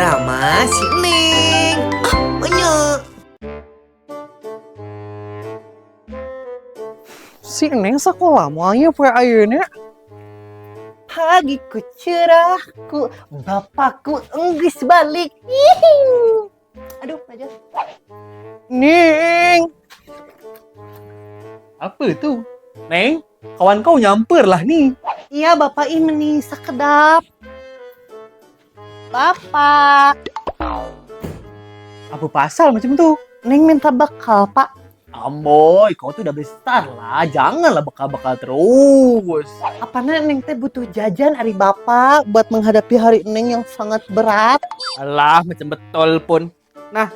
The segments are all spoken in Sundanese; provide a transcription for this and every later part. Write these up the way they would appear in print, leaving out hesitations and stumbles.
Drama si Neng. Ah, banyak. Si Neng sekolah moalnya poe ayeuna. Pagiku cerahku, bapakku enggeus balik. Hihi. Aduh, aja. Neng. Apa tuh? Neng, kawan kau nyamper lah nih. Iya, bapak ini sakedap. Bapak. Apa pasal macam tuh? Neng minta bekal, Pak. Amboy, kau tuh udah besar lah. Janganlah bekal-bekal terus. Apana Neng teh butuh jajan ari bapak buat menghadapi hari Neng yang sangat berat. Alah, macam betul pun. Nah,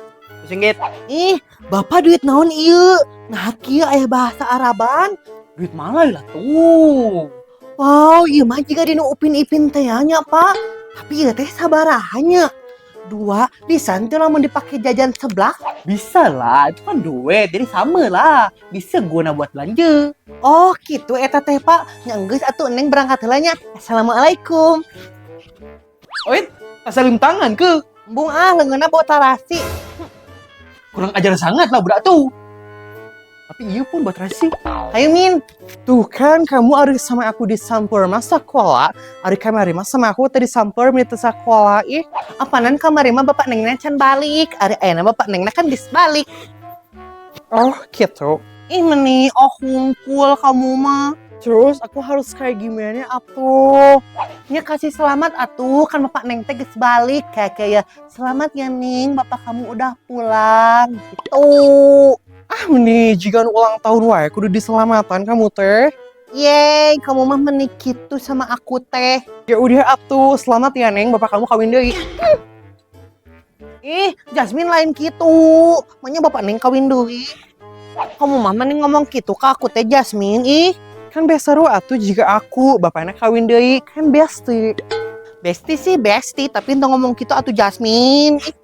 singgit. Ih, bapak duit naon ieu? Nah, kieu aya bahasa Araban. Duit Malay lah tuh. Wow, ieu mah jiga dinu Upin Ipin teh nya, Pak. Tapi ieu teh sabaraha nya? Dua, bisa teu lamun dipake jajan seblak? Bisa lah, itu kan duit, jadi sama lah. Bisa guna buat belanja. Oh, gitu eta teh, Pak. Nya geus atuh Neng berangkat heula nya. Assalamualaikum. Wait, tak salim tangan ke? Embung ah, leungeunna bawa tarasi. Kurang ajar sangat lah budak tuh. Tapi iya pun buat rasi. Hayu Min. Tuh kan kamu ari sama aku disamper masa sekolah. Ari kamari mah sama aku tadi samper minta sekolah. Ih, Apanan kamari mah bapak Nengna can balik. Ari ayeuna bapak Nengna kan geus balik. Oh gitu. Ih meni, oh hungkul kamu mah. Terus aku harus kayak gimana atuh? Nya kasih selamat atuh, kan bapak Neng teh geus balik. Kayak kayak selamat ya Ning, bapak kamu udah pulang gitu. Ah meni jika ulang tahun wae kudu diselamatan kamu teh. Yeay, kamu mah meni kitu sama aku teh. Ya udah atuh, selamat ya Neng, bapak kamu kawin deui. Ih, Jasmine lain gitu. Maunya bapak Neng kawin deui. Kamu mah meni ngomong gitu ke aku teh Jasmine. Ih, Kan best seru atuh jika aku bapaknya kawin deui, kan bestie. Bestie sih bestie, tapi entah ngomong gitu atuh Jasmine. Ih,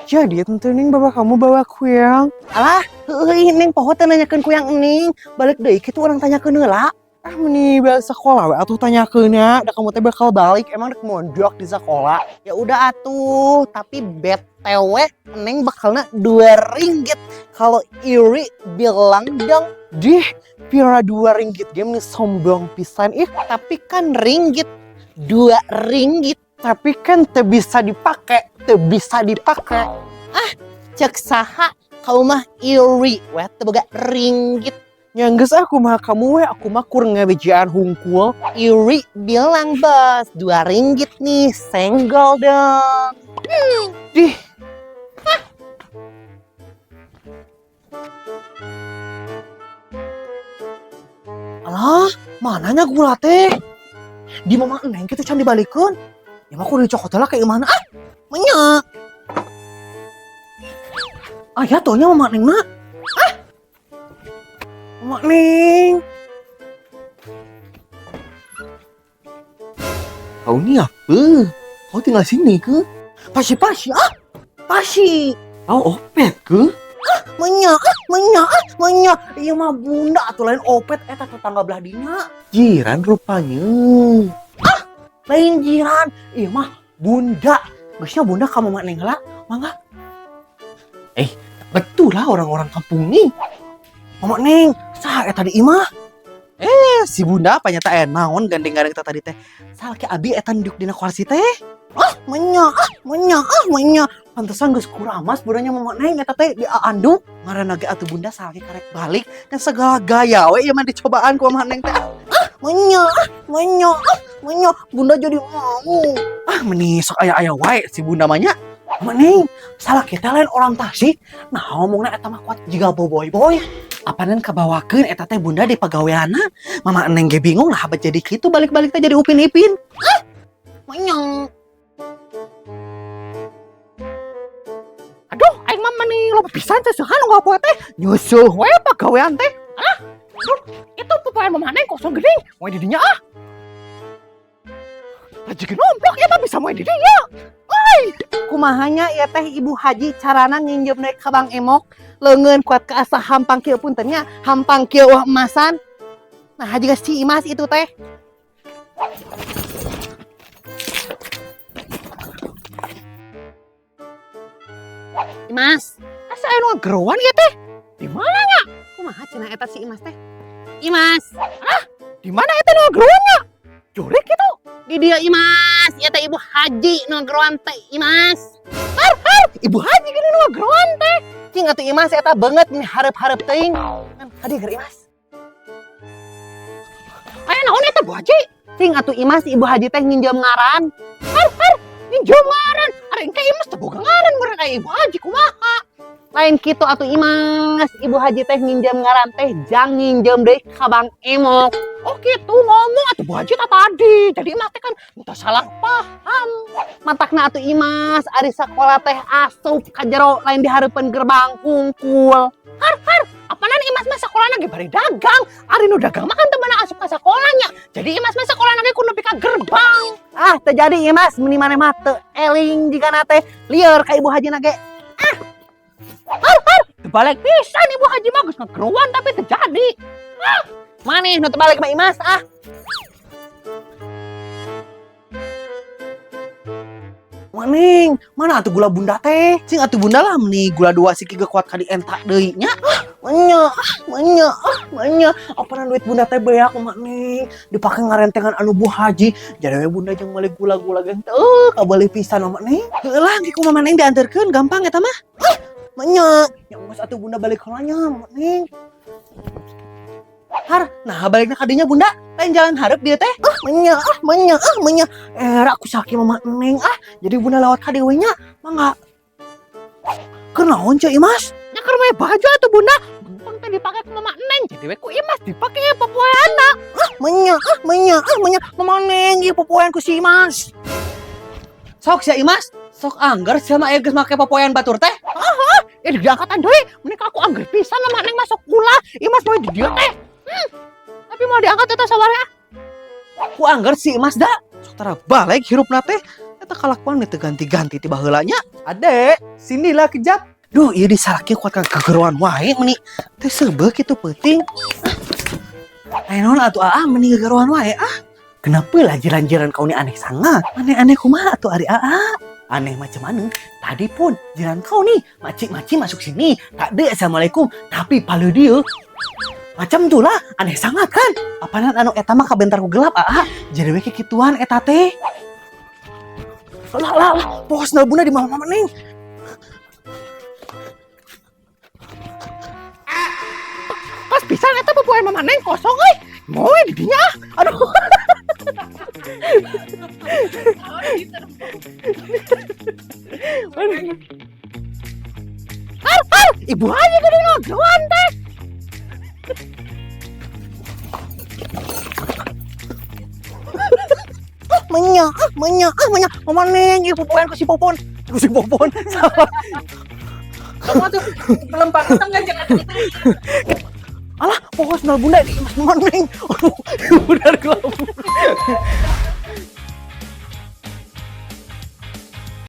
Jadi tentu Neng bapak kamu bawa kuyang. Alah, heueuh Neng poho teh nanyakeun kuyang Neng. Balik deui kitu urang tanyakeun heula. Ah meni balik sekolah we atuh tanyakeun nya, da kamu teh bakal balik emang rek mondok di sekolah. Ya udah atuh, tapi BTW Neng bakalna 2 ringgit. Kalau iri bilang dong. Dih, pira 2 ringgit game nih sombong pisan ih. Tapi kan ringgit 2 ringgit. Tapi kan teu bisa dipake, teu bisa dipake. Ah, cek saha kau mah iri we teu boga ringgit. Ya geus aku mah kamu we, aku mah kurang ngabejaan hungkul. Iri bilang bos, 2 ringgit nih, senggol dong. Dih. Hah. Alah, mananya gula teh? Di mama Neng kitu can dibalikeun. Ya mah kudu dicokot heula kayak mana? Ah, menyak. Ah, ya taunya mama Neng mah. Ah. Mama Neng. Kau ni apa? Kau tinggal sini ke? Pasi-pasi, ah. Pasi. Kau opet ke? Ah, menyak, ah, menyak, ah, menyak. Iya mah bunda atau lain opet eta tetangga belah dina. Jiran rupanya. Ah, lain jiran. Iya mah bunda. Geusnya bunda kamu mak Neng heula, mangga. Betul lah orang-orang kampung nih. Mama Neng, saha eta di imah? Si bunda apa nyata naon gandeng-gandeng kita tadi teh. Salaki abi eta nduk dina kursi teh. Ah, menyak, ah, menyak, ah, menyak. Pantesan geus kuramas budanya mama Neng eta teh di anduk. Ngaranna ge atuh bunda salaki karek balik dan segala gaya we ieu mah dicobaan ku mama Neng teh. Ah, menyak, ah, menyak, ah, menyak. Bunda jadi mau. Ah, meni sok aya-aya wae si bunda mah nya. Mama Neng, salaki teh lain orang Tasik. Nah, ngomongna eta mah kuat jiga boboiboy. Apanan kabawakeun eta teh bunda di pagaweanna. Mama Neng ge bingung lah habat jadi kitu balik-balik teh jadi Upin Ipin. Ah, menyang. Aduh, aing mah meni loba pisan teh seuhan nu ngapoe teh. Nyusuh we pagawean teh. Ah, aduh, itu popoean mama Neng kosong geuning. Moe di dinya ah. Lagi nomplok ya mah bisa moe di dinya. Oi, kumahanya ya teh Ibu Haji carana nginjem naik ka Bang Emok. Leungeun kuat ka asa hampang kieu punten nya, hampang kieu wah emasan. Nah, haji geus si Imas itu teh. Imas. Asa aya nu ngageroan ieu teh? Di mana nya? Kumaha cenah eta si Imas teh? Imas. Ah, di mana eta nu ngageroan nya? Jurik kitu. Di dieu Imas, ieu teh Ibu Haji nu ngageroan teh Imas. Har har, Ibu Haji gini nu ngageroan teh. Cing atuh Imas eta beungeut nih hareup-hareup teuing. Ngan kadieu keur Imas. Aya naon eta Bu Haji? Cing atuh Imas, Ibu Haji teh nginjem ngaran. Har har, nginjem ngaran. Ari engke Imas teh boga ngaran meureun aya Ibu Haji kumaha? Lain kitu atuh Imas, Ibu Haji teh nginjem ngaran teh jang nginjem deui ka Bang Emok. Oh kitu ngomong atuh Bu Haji tah tadi. Jadi Imas teh kan teu salah paham. Matakna atuh Imas, ari sakola teh asup ka jero lain di hareupeun gerbang hungkul. Har har, apanan Imas mah sakolana ge bari dagang. Ari nu dagang mah kan teu meunang asup ka sakolanya. Jadi Imas mah sakolana ge kudu nepi ka gerbang. Ah, teu jadi Imas, meuni maneh mah teu eling jigana teh lieur ka Ibu Haji na ge. Ah. Har har, terbalik pisan Ibu Haji mah geus ngageroan tapi teu jadi. Ah, maneh nu terbalik mah Imas ah. Maning, mana atuh gula bunda teh? Cing atuh bunda lah meni gula dua siki ge kuat ka dientak deui nya. Ah, menya, ah, menya, ah, menya. Apanan duit bunda teh beak maning dipake ngarentengan anu Bu Haji. Jadi we bunda jeung meuli gula-gula ge teu kabeuli pisan mah neng. Heueuh lah engke kumaha maneng dianterkeun gampang eta mah. Ah, menya. Ya geus atuh bunda balik heula nya maning. Har, nah balikna ka dinya bunda, lain jalan hareup dia teh. Ah, menya, ah, menya, ah, menya. Era aku sakit mama neng ah. Jadi bunda lewat ka dieu nya, mangga. Kunaon ceu Imas? Nya keur we baju atuh bunda. Gempeng teh dipake ku mama neng. Jadi we ku Imas dipake popoeana. Ah, menya, ah, menya, ah, menya. Mama neng ieu popoean ku si Imas. Sok sia Imas, sok angger sia mah aya geus make popoean batur teh. Ah, diangkatan deui. Meuni aku angger pisan mama neng masuk ulah. Imas moe di dieu teh. Tapi mau diangkat eta saware ah. Ku angger si Imas da. Sok tara balik hirupna teh. Eta kalakuan teu ganti-ganti ti baheula nya. Adek, sinilah kejap. Duh, ieu disalaki kuat ka gegeroan wae meuni. Teh seubeuh kitu peuting. Aya naon atuh aa meuni gegeroan wae ah. Kenapa lah jiran-jiran kau ni aneh sangat? Aneh-aneh kumaha atuh ari aa? Aneh macam mana? Tadi pun jiran kau nih makcik-makcik masuk sini, tak ada assalamualaikum, tapi palu dia macam tu lah, aneh sangat kan? Apanan anu eta mah kabentar ku gelap aa, jadi we kikituan eta teh. Lah lah lah, pos bunda di mama neng. Pas pisan eta popoean mama neng kosong euy. Moe di dinya. Aduh. Har har, Ibu Haji gede ngageroan teh. Ah, menya, ah, menya, ah, menya. Mama neng, ieu popoean ku si Popon. Ku si Popon. Salah. Kamu tuh pelempang tengah jangan. Alah, pokoknya sendal bunda di Mas Mama neng. Aduh, benar gelap.